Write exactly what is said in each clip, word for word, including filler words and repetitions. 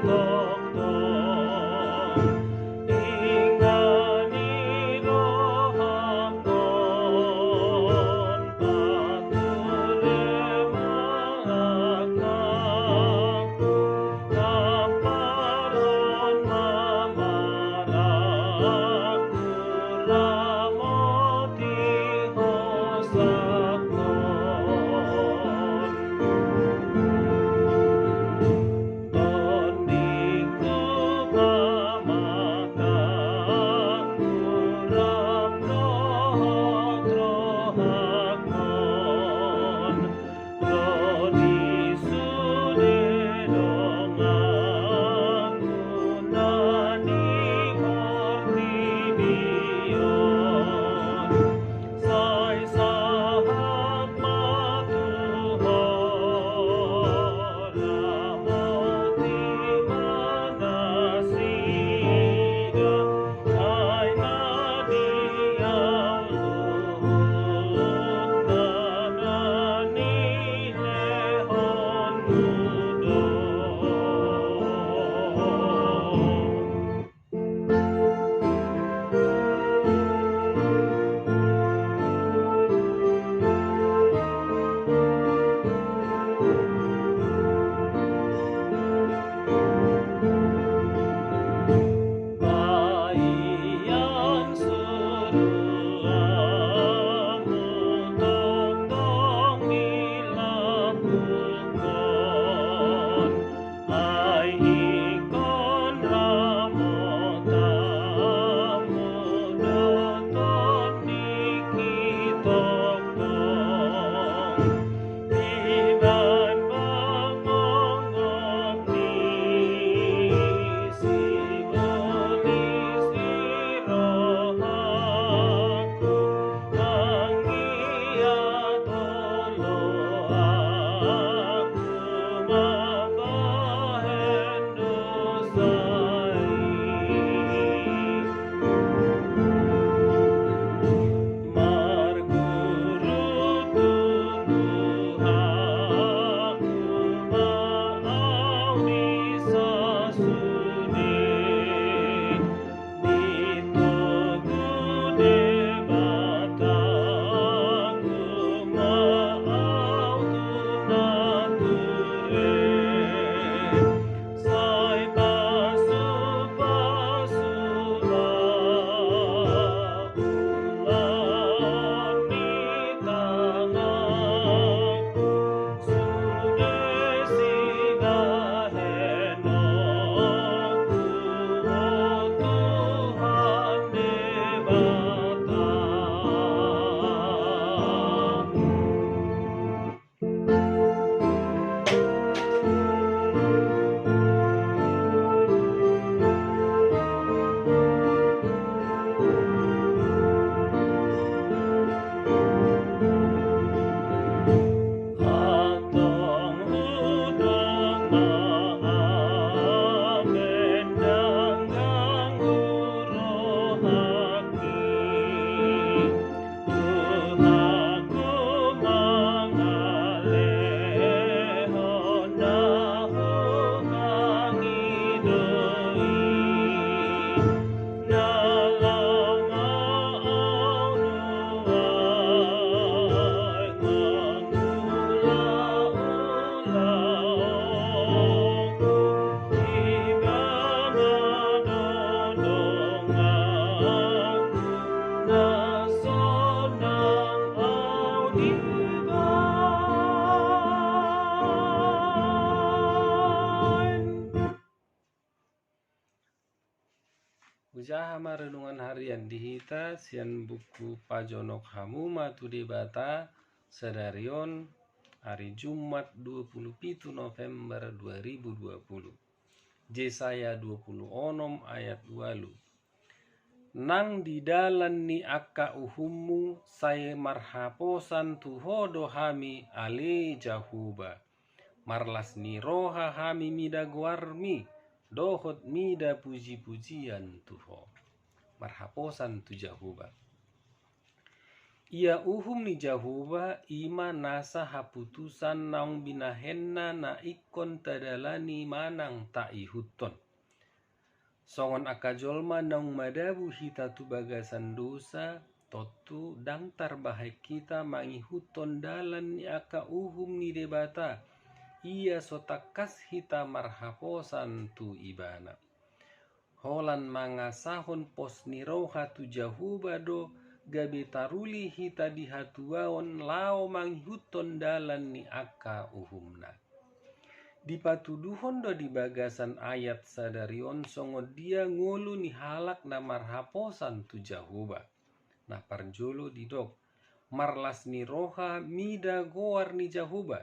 tongtong, ingani rohangkon, pature ma angka, tamparon ma marangku, ramoti hosangkon. Tondingku, pamatangku, rap dohot rohangkon, ro di sude donganku na di portibi on. Sai sahat ma tu Ho, ramoti ma nasida, ai na di au luhutna na nilehonmu do. Payan suruamu tongtong di lambungkon, ai ingkon ramotanmu do tondingki tongtong. Dibahen pangonggop ni sibolis di rohangku, anggiat olo aku mambahen dosa i. Marguru tu Tuhanku ma au di sasude, ditogu Debataku ma au tu na tua. Sai pasupasu ma ulaon ni tanganku, sude sibahenonku, o Tuhan Debata. Antong hudok ma amen ndang ganggu rohangki. Tuhanku mangalehon na humangido i, na laho ma au nuaeng mangula ulaonku. Ibana do donganku na sonang au dibahen. Hujaha ma renungan harian di hita sian buku Pajonok Hamu ma tu Debata sadari on, ari Jumat dua puluh pitu November dua ribu dua puluh. Jesaya dua puluh onom ayat ualu. Nang di dalan ni angka uhummu sai marhaposan tu Ho do hami, ale Jahowa. Marlas ni roha hami mida goarmi, dohot mida pujipujian tu Ho. Marhaposan tu Jahowa. Ia uhum ni Jahowa i ma nasa haputusan naung binahenna na ingkon tadalani manang taihuthon. Songon angka jolma naung madabu hita tu bagasan dosa, tontu ndang tarbahen hita mangihuthon dalan ni angka uhum ni Debata, ia so tangkas hita marhaposan tu Ibana. Holan mangasahon pos ni roha tu Jahowa do gabe taruli hita di hatuaon laho mangihuthon dalan ni angka uhumna. Dipatuduhon do di bagasan ayat sadari on songon dia ngolu ni halak na marhaposan tu Jahowa. Na parjolo didok, marlas ni roha mida goar ni Jahowa.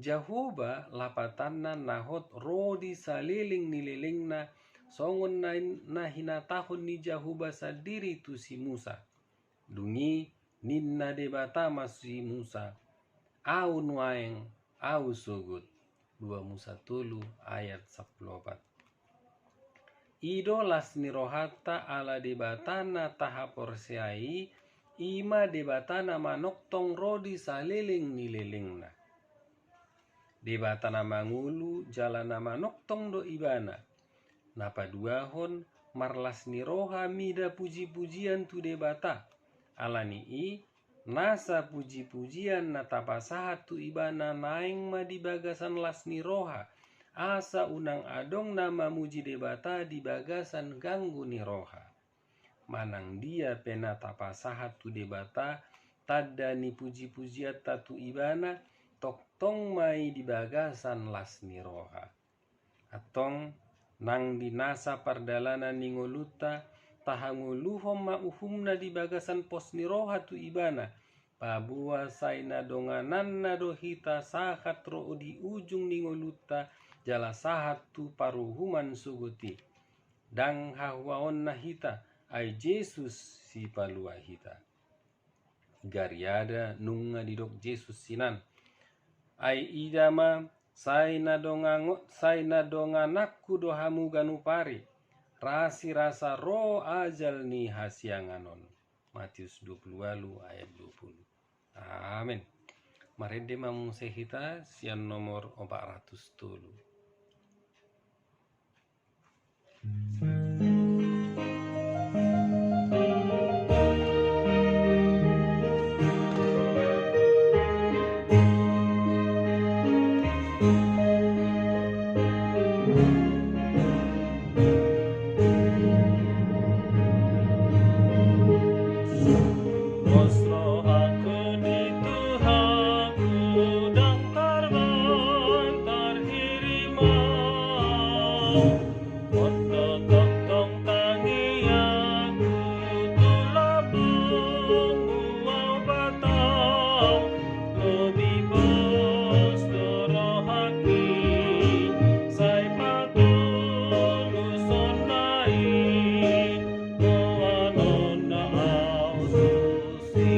Jahowa lapatanna na hot ro di saleleng ni lelengna, songon na, na hinatahon ni Jahowa sandiri tu si Musa. Dung i ninna Debata ma si Musa, Ahu nuaeng, Ahu sogot. Dua Musa tolu ayat sampulu opat. I do las ni rohanta ala Debata na tahaporseai, i ma Debata na manongtong ro di saleleng ni lelengna. Debata na mangolu jala na manongtong do Ibana. Na paduahon, marlas ni roha mida puji-pujian tu Debata. Ala ni i, nasa puji-pujian na tapasahat tu Ibana naeng ma di bagasan las ni roha, asa unang adong na mamuji Debata di bagasan ganggu ni roha. Manang dia pe na tapasahat tu Debata tanda ni puji-pujianta tu Ibana, tongtong ma i di bagasan las ni roha. Antong, nang di nasa pardalanan ni ngolunta, tahangoluhon ma uhumna di bagasan pos ni roha tu Ibana, paboa sai na dongananna do hita sahat ro di ujung ni ngolunta, jala sahat tu paruhuman sogot i. Ndang hahuaonna hita, ai Jesus sipalua hita. Gariada nunga didok Jesus sinan. Ai ida ma, sai na dongango-, sai na dongananku do hamu ganup ari, rasirasa ro ajal ni hasiangan on. Matius dua pulu ualu ayat dua pulu. Amen. Marende ma muse hita sian nomor opat ratus tolu. Pos rohangku di Tuhanku, ndang tarbahen tarhirim au. On do tongtong tangiangku tu lambungmu, au patau. Lobi pos do rohangki, sai patulushon na i, boanonna au tu si.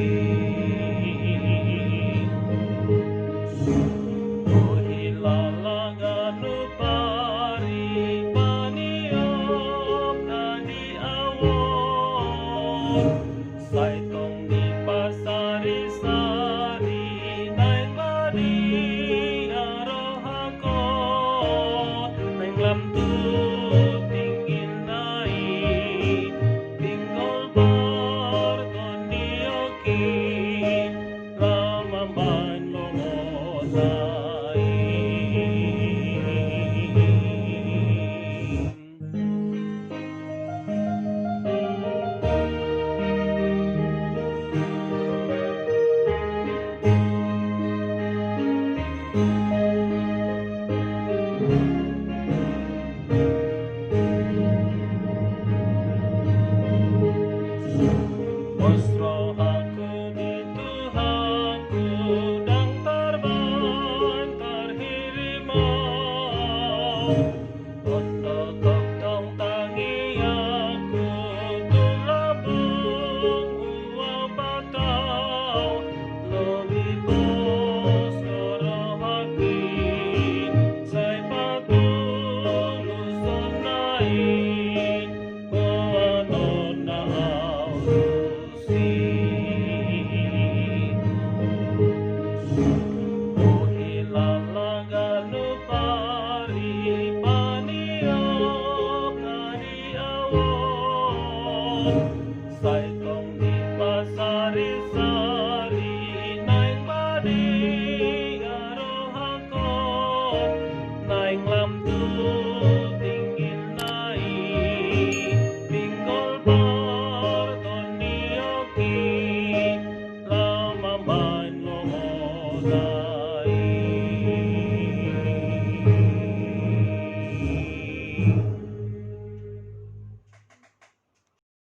Huhilala ganup ari paniopna di au on, sai tong dipasari-sari naeng ma di rohangkon, naeng lam tu tinggilna i, pinggol partondionki, lam mambahen lomona i.